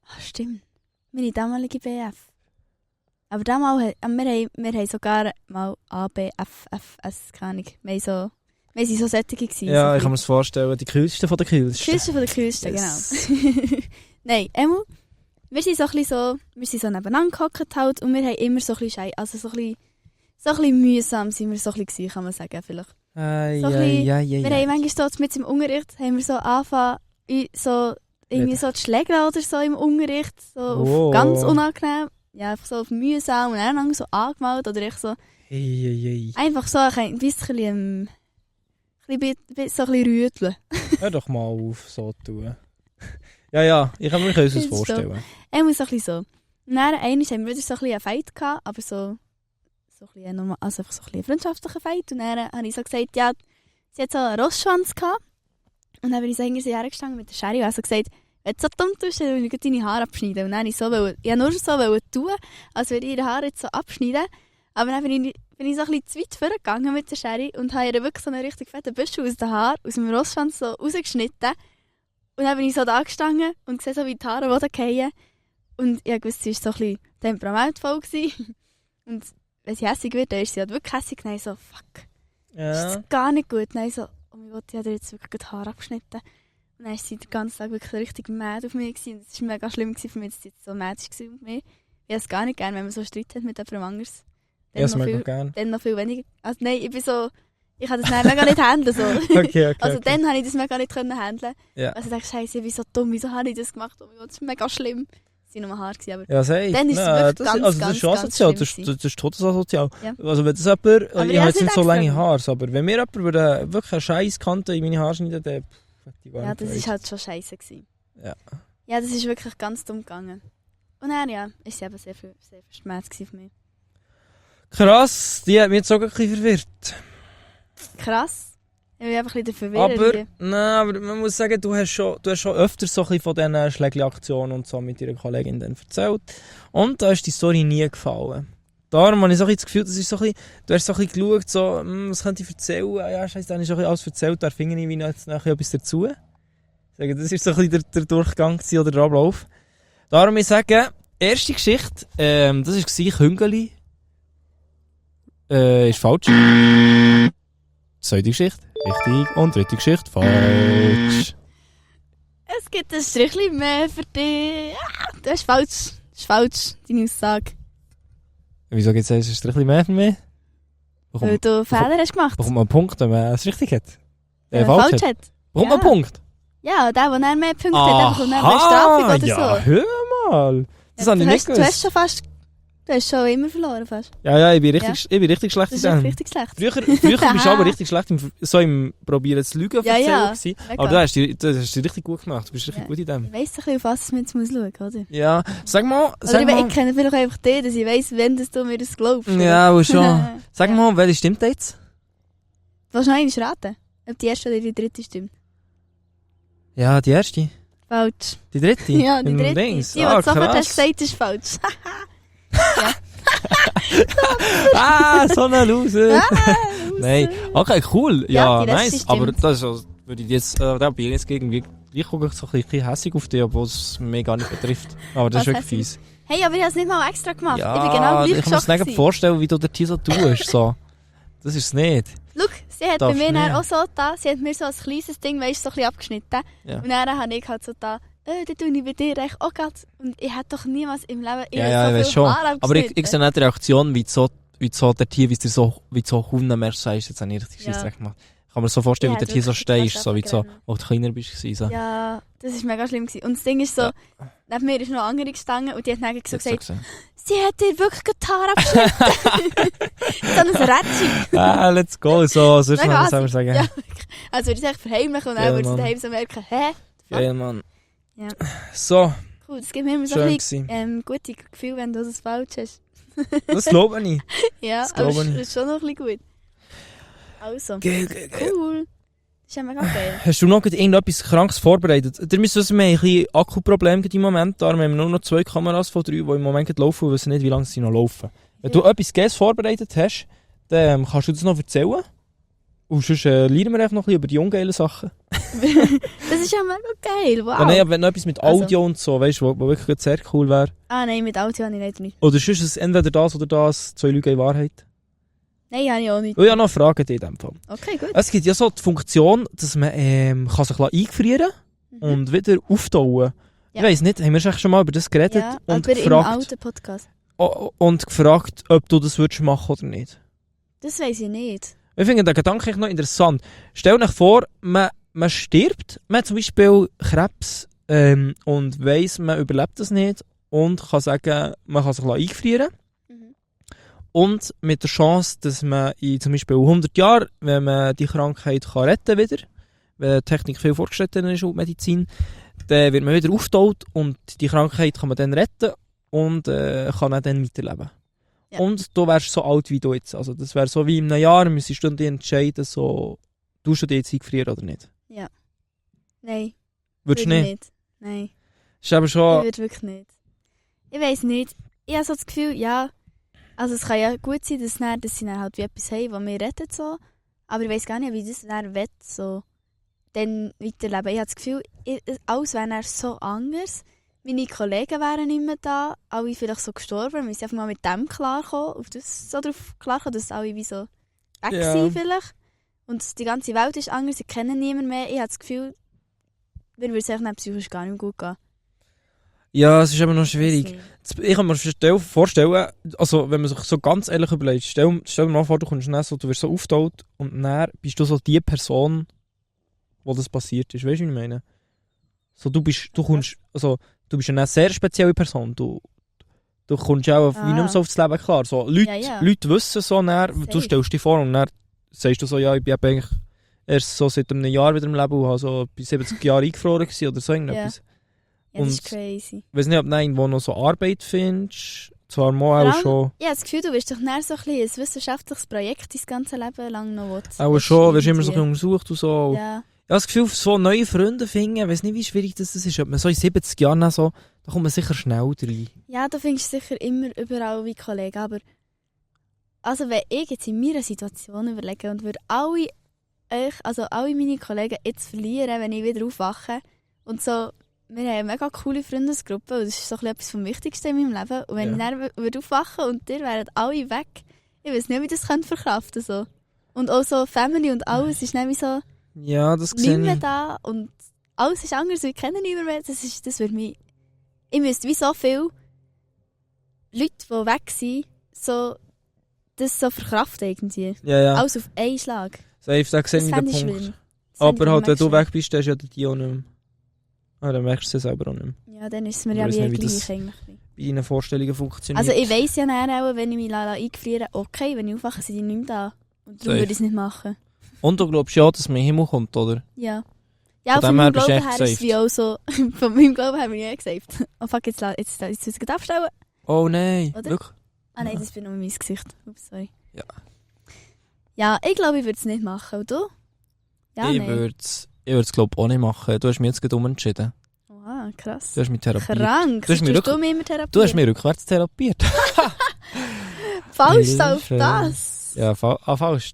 Ah, stimmt. Meine damalige BF. Aber damals, wir haben sogar mal ABFFS, keine Ahnung. Wir waren so solche gewesen. Ja, so ich kann mir das vorstellen. Die kühlsten von den kühlsten. Kühlsten von den Kühlsten, Yes. genau. Nein, wir sind so ein bisschen wir sind so nebeneinander gehockt halt und wir haben immer so ein bisschen also so ein bisschen mühsam sind wir so ein bisschen gewesen, kann man sagen, vielleicht. So ein bisschen- Wir haben manchmal dort mit im Unterricht, haben wir so angefangen, so irgendwie so zu schlägen oder so im Unterricht, so Wow. auf ganz unangenehm, ja, einfach so auf mühsam und dann so angemalt oder ich so, einfach so ein bisschen, so ein bisschen rüteln. Hör doch mal auf, so zu tun. Ja, ich kann mir das Findest du? vorstellen. Muss so ein bisschen so. Und dann einmal haben wir wieder so ein bisschen einen Fight gehabt, aber so ein bisschen normal, also einfach so ein bisschen freundschaftlicher Fight. Und dann habe ich so gesagt, ja, sie hat so einen Rossschwanz gehabt. Und dann bin ich so hinter sie hergestanden mit der Schere und habe so gesagt, wenn du so dumm tust, dann will ich deine Haare abschneiden. Und dann habe ich nur so tun, als würde ich ihre Haare jetzt so abschneiden. Aber dann bin ich so ein bisschen zu weit vorgegangen mit der Schere und habe ihr wirklich so einen richtig fetten Büschel aus den Haaren, aus dem Rossschwanz so rausgeschnitten. Und dann bin ich so da gestanden und sehe so, wie die Haare fallen. Und ich wusste, sie war so ein bisschen temperamentvoll gewesen. Und wenn sie hässig wird, dann ist sie halt wirklich hässig. Dann so, fuck, Ja. ist das gar nicht gut. Dann so, oh mein Gott, ich habe ihr jetzt wirklich die Haare abgeschnitten. Und dann war sie den ganzen Tag wirklich richtig mad auf mich gewesen. Und es war mega schlimm für mich, dass sie jetzt so mad war auf mich. Ich habe es gar nicht gerne, wenn man so Streit hat mit jemandem anderes. Ich esse mega gerne. Dann noch viel weniger. Also nein, ich kann das dann mega nicht handeln. So. Okay. Also dann konnte ich das mega nicht handeln. Ja. Also ich dachte, Scheiße, ich bin so dumm, wieso habe ich das gemacht? Oh mein Gott, das ist mega schlimm. Es waren nur Haare, aber Ja, sei. Dann ist es Nein, wirklich das, ganz, also das ganz, ist asozial, ganz das schlimm ist todesasozial. Ja. Also wenn das jemand, Aber ich ich habe habe jetzt es nicht so nicht lange extra Haare, aber wenn mir jemand würde wirklich eine scheiß Kante in meine Haare schneiden, dann hätte ich gar ja, nicht das gewusst. war halt schon scheiße gewesen. Ja. Ja, das ist wirklich ganz dumm gegangen. Und dann, ja, ist sie eben sehr verschmerzt gewesen für mich. Krass, die hat mich jetzt auch ein bisschen verwirrt. Krass. Ich bin einfach ein bisschen verwirrt. Aber, nein, aber man muss sagen, du hast schon öfter so ein bisschen von diesen Schlägli-Aktionen und so mit deiner Kollegin dann erzählt. Und da ist die Story nie gefallen. Darum habe ich so ein bisschen das Gefühl, das ist so ein bisschen, du hast so ein bisschen geschaut, so, was könnte ich erzählen? Ja, scheiße, dann ist schon alles erzählt, da finde ich wie noch jetzt nachher etwas dazu. Ich sage, das war so ein bisschen der Durchgang gewesen, oder der Ablauf. Darum ich sage, erste Geschichte, das war Küngeli. Ist falsch. Zweite Geschichte, richtig. Und dritte Geschichte, falsch. Es gibt ein Strichchen mehr für dich. Das ist falsch. Das ist falsch, deine Aussage. Wieso gibt es ein Strichchen mehr für mich? Weil du Fehler hast gemacht. Bekommt man einen Punkt, wenn man es richtig hat? Wenn man falsch hat. Bekommt man einen Punkt? Ja, der mehr Punkte hat, der bekommt mehr Strafung oder ja, so. hör mal. Das habe ich nicht gewusst. Du hast schon immer verloren fast. Ja, ich bin richtig schlecht Das in ist dem. richtig schlecht. Früher bist du aber richtig schlecht im Probieren zu lügen. Ja. Gewesen. Aber du hast dich richtig gut gemacht. Du bist richtig gut in dem. Ich weiss ein bisschen, auf was man jetzt schauen muss, oder? Ja, sag mal. Ich kenne vielleicht einfach dich, dass ich weiss, wenn du mir das glaubst. Ja, aber schon. Sag mal, welche stimmt jetzt? Wahrscheinlich raten, ob die erste oder die dritte stimmt. Ja, die erste. Falsch. Die dritte? Ja, die Im dritte. Dings. Die, was du sofort krass. hast gesagt, ist falsch. So eine Loser. Nein. Okay, cool. Ja, Ja, die letzte nice. Aber stimmt. das ist, würde ich jetzt, da bin ich jetzt irgendwie, ich gucke so ein bisschen hässig auf dich, obwohl es mich gar nicht betrifft. Aber das ist Was wirklich fies. Hey, aber ich habe es nicht mal extra gemacht. Ja, ich bin genau gleich ich kann mir das nicht gewesen. vorstellen, wie du das hier so tust. So. Das ist es nicht. Schau, sie hat bei Darfst mir dann nicht. auch so da, sie hat mir so ein kleines Ding, weißt, so ein bisschen abgeschnitten. Ja. Und dann habe ich halt so da, dann tue ich bei dir echt auch grad. Und ich hätte doch niemals im Leben Ja, so ich weiß viel schon. Haar Aber ich abgeschnitten. sehe nicht die Reaktion, wie so der Tier, wie du so Hundemensch sagst, jetzt habe ich richtig Ja. Scheissdreck gemacht. Ich kann mir so vorstellen, Ja, wie du hier so wirklich stehst, fast so wie du so, abgerannt. als du kleiner bist. So. Ja, das war mega schlimm gewesen. Und das Ding ist so, Ja. neben mir ist noch eine andere gestanden und die hat dann so Jetzt so gesagt, gesehen. sie hat dir wirklich die Haare abgeschnitten. so ein Rätschig. Let's go. So, sonst Mega kann ich das assig. sagen. Ja, also würde ich echt verheimlichen und dann Ja, würde sie Mann. daheim so merken, hä? Geil, Mann. Ja. So, Cool, das gibt mir immer so schön ein bisschen gewesen. gutes Gefühl, wenn du das falsch hast. Das glaube ich. Ja, Das aber glaube es ich. ist schon noch ein bisschen gut. Also, Geil. cool. Das ist ja mega geil. Hast du noch irgendetwas Krankes vorbereitet? Wir müssen wissen, wir haben ein bisschen Akkuprobleme im Moment. Darum haben wir nur noch 2 Kameras von 3, die im Moment gerade laufen und wissen nicht, wie lange sie noch laufen. Wenn du etwas Geiles vorbereitet hast, dann kannst du das noch erzählen. Und sonst lernen wir einfach noch ein bisschen über die ungeilen Sachen. Das ist ja mega geil, wow. Ja, nein, wenn noch etwas mit Audio und so, weißt du, wo wirklich sehr cool wäre. Ah nein, mit Audio habe ich leider nicht. Oder sonst ist es entweder das oder das, 2 Lügen in Wahrheit. Nein, habe ich auch nicht. Und ich habe noch Fragen in diesem Fall. Okay, gut. Es gibt ja so die Funktion, dass man kann sich eingefrieren und wieder auftauen. Ja. Ich weiss nicht, haben wir schon mal über das geredet Ja, und aber im gefragt, alten Podcast. und gefragt, ob du das würdest machen oder nicht. Das weiss ich nicht. Ich finde den Gedanken echt noch interessant. Stell dir vor, man stirbt, man hat zum Beispiel Krebs und weiss, man überlebt das nicht und kann sagen, man kann sich eingefrieren. Mhm. Und mit der Chance, dass man in zum Beispiel 100 Jahren, wenn man die Krankheit kann retten wieder, wenn die Technik viel fortgeschritten ist und die Medizin, dann wird man wieder aufgetaut und die Krankheit kann man dann retten und kann auch dann weiterleben. Ja. Und du wärst so alt wie du jetzt. Also das wäre so wie in einem Jahr, müsstest du dir entscheiden, so, tust du dich jetzt eingefrieren oder nicht. Nein. Würdest du würde nicht? ich Nein. Ist aber Ich schon... würde wirklich nicht. Ich weiss nicht. Ich habe so das Gefühl, ja, also es kann ja gut sein, dass sie dann halt wie etwas haben, was mir rettet so. Aber ich weiss gar nicht, wie das dann will, so dann weiterleben. Ich habe das Gefühl, alles wäre dann so anders. Meine Kollegen wären nicht mehr da, alle vielleicht so gestorben. Wir müssen einfach mal mit dem klarkommen, auf das so drauf klarkommen, dass alle wie so weg Ja. sind vielleicht. Und die ganze Welt ist anders, sie kennen niemanden mehr. Ich habe das Gefühl, mir würde es eigentlich nicht psychisch gar nicht mehr gut gehen. Ja, es ist aber noch schwierig. Deswegen. Ich kann mir vorstellen, also wenn man sich so ganz ehrlich überlegt, stell dir mal vor, du kommst dann so, du wirst so aufgetaut und dann bist du so die Person, wo das passiert ist. Weißt du, wie ich meine? So, du bist eine sehr spezielle Person. Du kommst auch wie nicht mehr so aufs Leben klar. So, Leute wissen so, dann, du stellst dich vor und dann sagst du so, ja, ich bin eigentlich erst so seit einem Jahr wieder im Leben und habe so bei 70 Jahren eingefroren gewesen oder so irgendetwas. Ja, das ist Und- crazy. Ich weiß nicht, ob du irgendwo noch so Arbeit findest. Zwar mal Vor auch allem- schon. Ich habe das Gefühl, du wirst doch dann so ein wissenschaftliches Projekt dein ganze Leben lang noch willst. Auch schon, wirst immer so ein bisschen untersucht und so. Ja. Ich habe das Gefühl, so neue Freunde finden, ich weiß nicht, wie schwierig das ist. Ob man so in 70 Jahren noch so, da kommt man sicher schnell rein. Ja, du findest sicher immer überall wie Kollegen, aber also wenn ich jetzt in meiner Situation überlege und würde alle meine Kollegen jetzt verlieren, wenn ich wieder aufwache und so wir haben eine mega coole Freundesgruppe und das ist so etwas vom Wichtigsten in meinem Leben. Und wenn ich dann würde aufwachen und ihr wären alle weg, ich weiß nicht, wie das verkraften so. Und auch so Family und alles ist nämlich so Ja, das nicht sehe mehr ich. da und alles ist anders, wir kennen niemanden mehr. Das würde mich... Ich müsste wie so viele Leute, die weg sind, so, das so verkraften irgendwie. Ja. Alles auf einen Schlag. Safe, da sehe Das ich den fände ich Punkt. schlimm. Aber halt, wenn du weg bist, dann ist ja die auch nicht mehr. Ah, dann merkst du es selber auch nicht mehr. Ja, dann ist es mir Ich ja weiss wie nicht, wie gleich das- eigentlich. Bei deinen Vorstellungen funktioniert. Also ich weiss ja nachher auch, wenn ich mich eingefriere, okay, wenn ich aufwache, sind die nicht mehr da. Und darum Safe. würde ich es nicht machen. Und du glaubst ja, dass man in den Himmel kommt, oder? Ja. Ja, Von von dem her meinem bist du Glauben echt her ist es safe. wie auch so... Von meinem Glauben her bin ich gesaved. Oh fuck, jetzt muss ich es abstellen. Oh nein, Oder? wirklich? Ah nein, das bin nur mein Gesicht. Ups, sorry. Ja. Ja, ich glaube, ich würde es nicht machen. Und du? Ja, ich nein. würde es glaube ich auch nicht machen. Du hast mich jetzt gerade umentschieden. Wow, krass. Du hast mich therapiert. Krank. Du hast mich Tust du mich immer therapieren? Du hast mich rückwärts therapiert. Falsch auf Hilfe. das. Ja, falsch.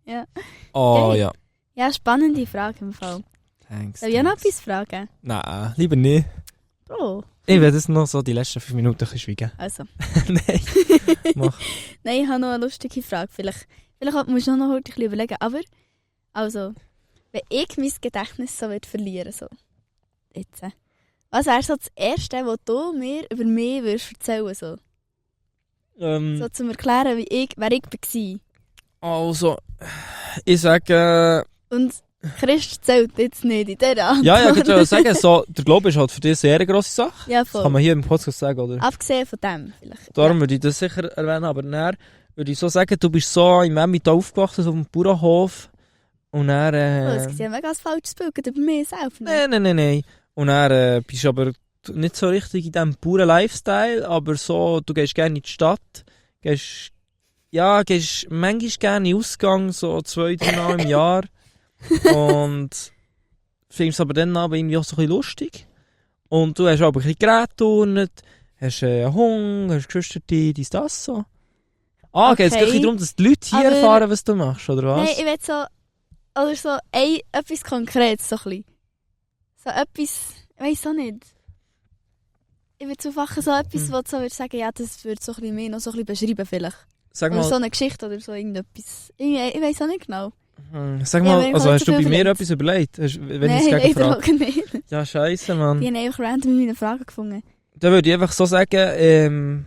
Ja. Oh Geil. ja. Ja, spannende Frage im Fall. Thanks. Soll ich auch noch thanks. etwas fragen? Nein, lieber nicht. Bro. Ich werde jetzt noch so die letzten 5 Minuten ein bisschen schweigen. Also. Nein, mach. Nein, ich habe noch eine lustige Frage. Vielleicht musst du noch heute ein bisschen überlegen. Aber, also, wenn ich mein Gedächtnis so verlieren so jetzt, was wäre so das Erste, was du mir über mich würdest erzählen so? So zum Erklären, wer ich war. Also, ich sage... Und Christ zählt jetzt nicht in dieser Antwort. Ja, ich würde sagen, so, der Glaube ist halt für dich eine sehr grosse Sache. Ja, Das kann voll. man hier im Podcast sagen, oder? Abgesehen von dem vielleicht. Darum würde ich das sicher erwähnen, aber dann würde ich so sagen, du bist so im Emmental aufgewachsen, so auf dem Bauernhof. Und dann... Oh, das ist ja mega ein falsches Bild über mich selbst. Nein. Und dann bist du aber nicht so richtig in diesem pure Lifestyle, aber so, du gehst gerne in die Stadt, gehst manchmal gerne in den Ausgang, so 2-3 Mal im Jahr. Und findest es aber dann aber irgendwie auch so ein bisschen lustig. Und du hast aber ein bisschen Geräte turnet, hast einen Hund, hast Geschwister, das so. Ah, geht es Okay. ein bisschen darum, dass die Leute hier Aber- erfahren, was du machst, oder was? Nein, ich will so, oder so etwas Konkretes, so ein bisschen. So etwas, ich weiss auch nicht. Ich würde so einfach so etwas, wo du so würdest sagen, ja, das würde so ein bisschen mehr noch so ein bisschen beschreiben vielleicht. Sag Oder mal, so eine Geschichte oder so irgendetwas. Ich weiss auch nicht genau. Sag Ja, mal, aber ich also habe hast du zu bei viel mir überlegt. etwas überlegt? Wenn ich Nein, es leider gegenfrage? auch nicht. Ja, scheisse, Die Mann. haben einfach random meine Fragen gefunden. Dann würde ich einfach so sagen,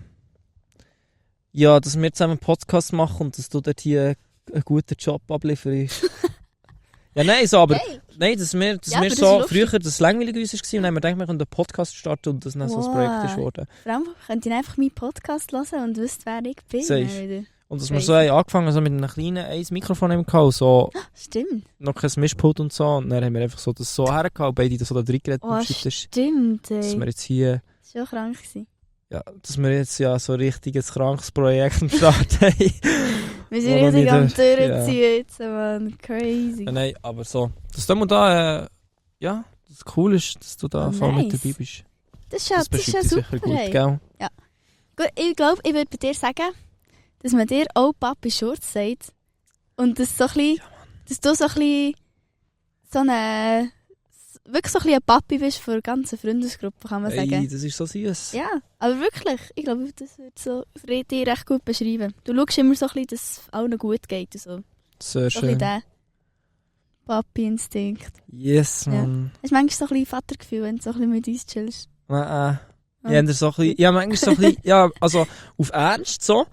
ja, dass wir zusammen einen Podcast machen und dass du dort hier einen guten Job ablieferst. Ja, nein, so, aber Hey. nein, dass wir Ja, aber so das ist lustig. früher das langweilig uns war und dann haben wir gedacht, wir können einen Podcast starten und das dann so ein Projekt ist geworden. Vor allem könnt ihr einfach meinen Podcast hören und wisst, wer ich bin. Safe. dann wieder. Und dass wir Crazy. so haben angefangen so mit einem kleinen Mikrofon im gehabt, so Stimmt. noch kein Mischpult und so. Und dann haben wir einfach so das so hergehauen und beide so da drin geredet Oh, am Schreibtisch. stimmt, Dass ey. wir jetzt hier... Das war schon krank gewesen. Ja, dass wir jetzt ja so richtig ein krankes Projekt am Start haben. Wir sind Wo noch richtig nicht, am ja. Durchziehen jetzt, man. Crazy. Ja, nein, aber so. Dass du da, ja, das cool ist, dass du da Oh, voll mit nice. dabei bist. Das ist ja, Das das ist ja beschreibt dich super. sicher gut, Hey. gell? Gut, ich glaube, ich würde bei dir sagen, dass man dir auch Papi Schurz sagt. Und dass, so ein bisschen, dass du so ein bisschen so eine... Wirklich so ein bisschen ein Papi bist für eine ganze Freundesgruppe, kann man Ey, sagen. das ist so süß. Ja, aber wirklich. Ich glaube, das würde so dir recht gut beschreiben. Du schaust immer so ein bisschen, dass es allen gut geht. Und so. Sehr So ein bisschen schön. der Papi-Instinkt. Yes, Ja. Mann. Hast du manchmal so ein bisschen Vatergefühl, wenn du so ein bisschen mit uns chillst? Ja, so ein bisschen, ja, manchmal so ein bisschen, ja, also auf Ernst so.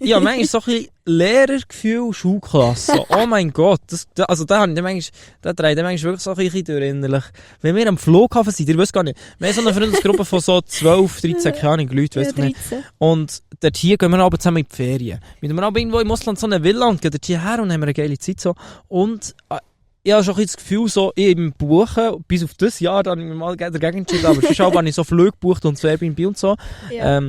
Ja, manchmal so ein bisschen Lehrergefühl, Schulklasse. Oh mein Gott, da dreht dann manchmal wirklich so ein bisschen durch innerlich. Wenn wir am Flughafen sind, ihr wisst gar nicht, wir haben so eine Freundesgruppe von so 12, 13, keine Ahnung, Leute, weißt du nicht. 13. Und dort hier gehen wir aber zusammen in die Ferien. Wir haben aber irgendwo im Ausland so eine Villa und gehen dort hierher und haben eine geile Zeit so. Und ich habe schon ein bisschen das Gefühl, so im Buchen, bis auf das Jahr, da habe ich mir mal dagegen entschieden, aber sonst habe ich so Flüge gebucht und so Airbnb und so. Ja.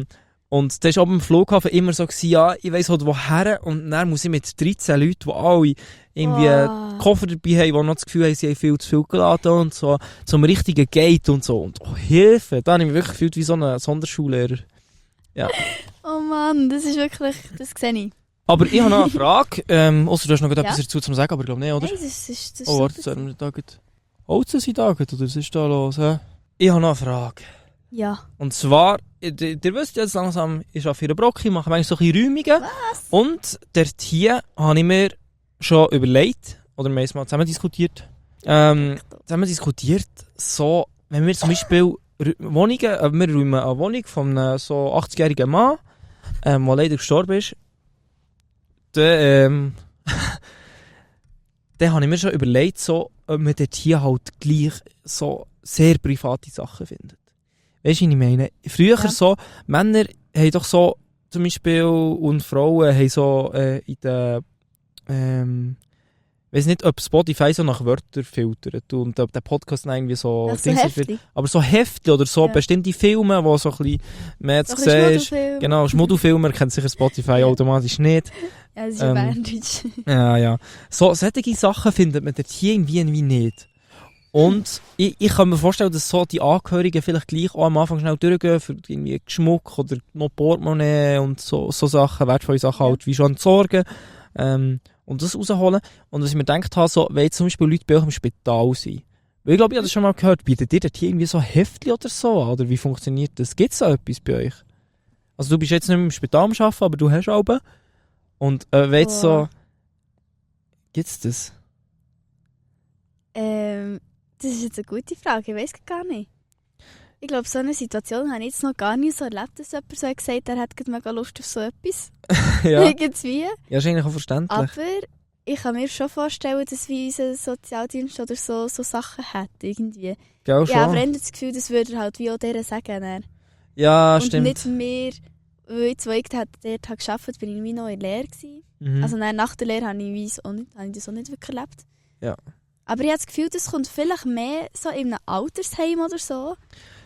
Und das war oben am Flughafen immer so, ja, ich weiss halt woher und dann muss ich mit 13 Leuten, die alle irgendwie Oh. Koffer dabei haben, die noch das Gefühl haben, sie haben viel zu viel geladen und so, zum richtigen Gate und so. Und oh, Hilfe, da habe ich mich wirklich gefühlt wie so ein Sonderschullehrer. Ja. Oh Mann, das ist wirklich... Das sehe ich. Aber ich habe noch eine Frage, ausser du hast noch etwas Ja. dazu zu sagen, aber ich glaube nicht, oder? Nein, das ist Oh, warte, super. sollen wir da Holzen sind da, oder was ist da los, hä? Ich habe noch eine Frage. Ja. Und zwar, ihr wisst jetzt langsam, ich arbeite für einen Brock, ich mache manchmal so ein bisschen Räumungen. Was? Und dort hier habe ich mir schon überlegt, oder wir haben es mal zusammen diskutiert, so, wenn wir zum Beispiel Wohnungen, wir räumen eine Wohnung von einem so 80-jährigen Mann, der leider gestorben ist, dann habe ich mir schon überlegt, so, ob man dort hier halt gleich so sehr private Sachen findet. Weißt du, was ich meine? Früher Ja. so, Männer haben doch so, zum Beispiel, und Frauen haben so in den, ich weiß nicht, ob Spotify so nach Wörtern filtert und ob der Podcast dann irgendwie so, Ach, so Dings heftig. wird. Aber so Hefte oder so Ja. bestimmte Filme, wo so ein bisschen mehr Doch zu ein sehen ist. Schmuddelfilm. Genau, Schmuddelfilmer kennt sicher Spotify Ja. automatisch nicht. Ja, das ist ja Ähm, Berndeutsch. Ja. So, solche Sachen findet man dort hier irgendwie nicht. Und ich kann mir vorstellen, dass so die Angehörigen vielleicht gleich auch am Anfang schnell durchgehen für irgendwie Schmuck oder noch Portemonnaie und so Sachen, wertvolle Sachen Ja. halt wie schon entsorgen. Und das rausholen. Und was ich mir gedacht habe, so, wenn jetzt zum Beispiel Leute bei euch im Spital sind. Weil ich glaube, ich habe das schon mal gehört, bietet ihr dort hier irgendwie so Heftchen oder so an? Oder wie funktioniert das? Gibt es so etwas bei euch? Also du bist jetzt nicht mehr im Spital am Arbeiten, aber du hast auch. Und wenn jetzt so... Boah. Gibt's das? Das ist jetzt eine gute Frage, ich weiß gar nicht. Ich glaube, so eine Situation habe ich jetzt noch gar nicht so erlebt, dass jemand so gesagt hat, er hat gerade mega Lust auf so etwas. Ja. Irgendwie. Ja, ist eigentlich auch verständlich. Aber ich kann mir schon vorstellen, dass wie unser Sozialdienst oder so Sachen hat, irgendwie. Gell, schon? Ja, aber ich habe das Gefühl, das würde er halt wie auch denen sagen. Dann. Ja, Und stimmt. nicht mehr, weil ich dort gearbeitet habe, bin ich wie noch in der Lehre gewesen. Mhm. Also dann, nach der Lehre habe ich das auch nicht wirklich erlebt. Ja. Aber ich habe das Gefühl, das kommt vielleicht mehr so in einem Altersheim oder so.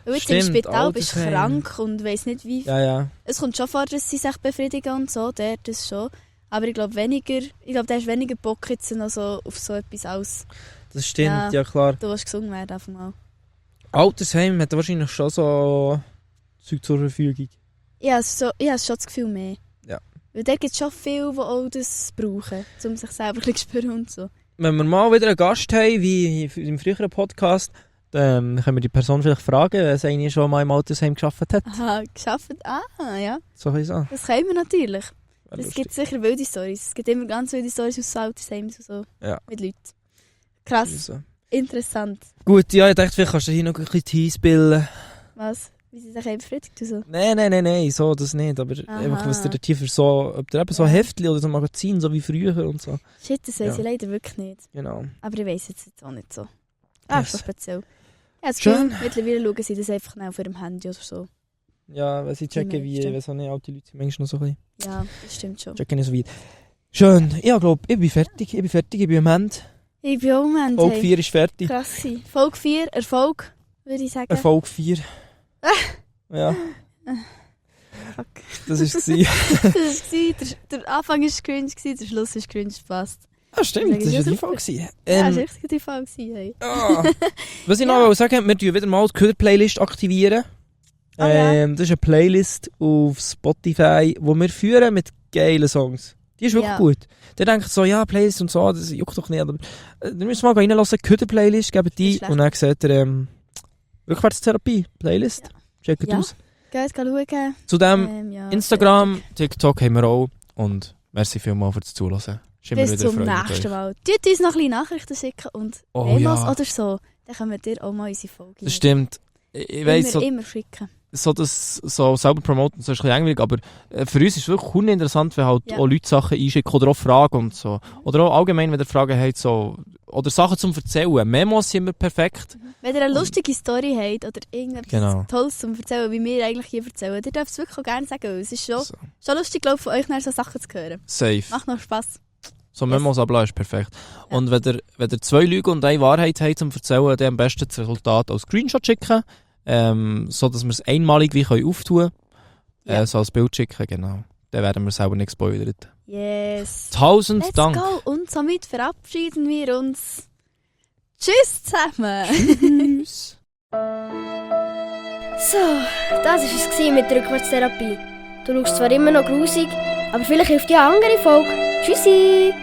Weil jetzt Stimmt, im Spital bist du Altersheim. krank und weiss nicht wie. Ja. Es kommt schon vor, dass sie sich befriedigen und so, dort das schon. Aber ich glaube, da hast weniger Bock jetzt noch so auf so etwas als Das stimmt, Ja. ja klar. du willst gesungen werden. Einfach mal. Altersheim hat wahrscheinlich schon so Zeug zur Verfügung. Ich habe schon das Gefühl mehr. Ja. Weil da gibt es schon viele, die auch das brauchen, um sich selber ein bisschen zu spüren und so. Wenn wir mal wieder einen Gast haben, wie im früheren Podcast, dann können wir die Person vielleicht fragen, wenn sie eigentlich schon mal im Altersheim gearbeitet hat. Aha, geschafft. Ja. So ein bisschen. Das können wir natürlich. Wäre Es lustig. gibt sicher wilde Storys. Es gibt immer ganz wilde Storys aus Altersheimen und so. Ja. Mit Leuten. Krass, So. interessant. Gut, ja, ich dachte, vielleicht kannst du hier noch ein bisschen Tease bilden. Was? Wie sie sich eben befriedigt und so. Nein, so das nicht. Aber Aha. einfach, was der tiefer so, ob der eben so Ja. Heftchen oder so ein Magazin, so wie früher und so. Shit, das weiss Ja. ich leider wirklich nicht. Genau. Aber ich weiss jetzt auch nicht so. Ah, Yes. ist doch speziell. Ja, das Schön. Gefühl, mittlerweile schauen sie das einfach auf ihrem Handy oder so. Ja, weil sie checken, wie, meisten. ich weiß auch nicht, alte Leute sind manchmal noch so ein bisschen. Ja, das stimmt schon. Checken nicht so weit. Schön. Ja, ich glaube, ich bin fertig. Ich bin am Ende. Ich bin auch am Ende. Folge hey. 4 ist fertig. Krass gewesen. Folge 4, Erfolg, würde ich sagen. Erfolg 4. Ja. Fuck. Das war es. Das war der Anfang war cringe, der Schluss war cringe, passt. Ah, stimmt, das war ja die super. Folge. Ja, das war Ähm, echt eine gute Folge. Hey. was ich noch Ja. wollte sagen, wir tun wieder mal die Köder-Playlist aktivieren. Ah, ja. Das ist eine Playlist auf Spotify, die wir führen mit geilen Songs. Die ist wirklich Ja. gut. Der denkt so, ja, Playlist und so, das juckt doch nicht. Aber dann müssen wir mal reinlassen, Köder-Playlist, geben die Nicht schlecht. und dann seht ihr Rückwärtstherapie-Playlist. Checkt Ja. aus. Geht schauen. Zudem Ja, Instagram, TikTok haben wir auch. Und merci vielmals fürs Zuhören. Ist immer Bis wieder zum Freude mit nächsten euch. Mal. Tut uns noch ein bisschen Nachrichten schicken und Oh, Memos ja. oder so. Dann können wir dir auch mal unsere Folge Das stimmt. Ich weiss, so, immer schicken. so das so selber promoten, so ist ein bisschen engwillig, aber für uns ist es wirklich uninteressant, wenn halt Ja. auch Leute Sachen einschicken oder auch Fragen und so. Oder auch allgemein, wenn ihr Fragen habt, so, oder Sachen zum Erzählen. Memos sind immer perfekt. Wenn ihr eine lustige Story habt oder irgendetwas Genau. Tolles zum Erzählen, wie wir eigentlich hier erzählen, ihr dürft es wirklich auch gerne sagen, weil es ist schon So, lustig, glaube ich, von euch nachher so Sachen zu hören. safe. Macht noch Spass. So Yes. Memos ablassen ist perfekt. Ja. Und wenn ihr 2 Lügen und 1 Wahrheit habt zum Erzählen, dann am besten das Resultat als Screenshot schicken, so dass wir es einmalig wie können auftun können. Ja. So als Bild schicken, genau. Dann werden wir selber nicht gespoilert. Yes. 1000 Let's Dank. go. Und somit verabschieden wir uns. Tschüss zusammen. Tschüss. So, das war es mit der Rückwärtstherapie. Du schaust zwar immer noch grusig, aber vielleicht hilft die eine andere Folge. Tschüssi!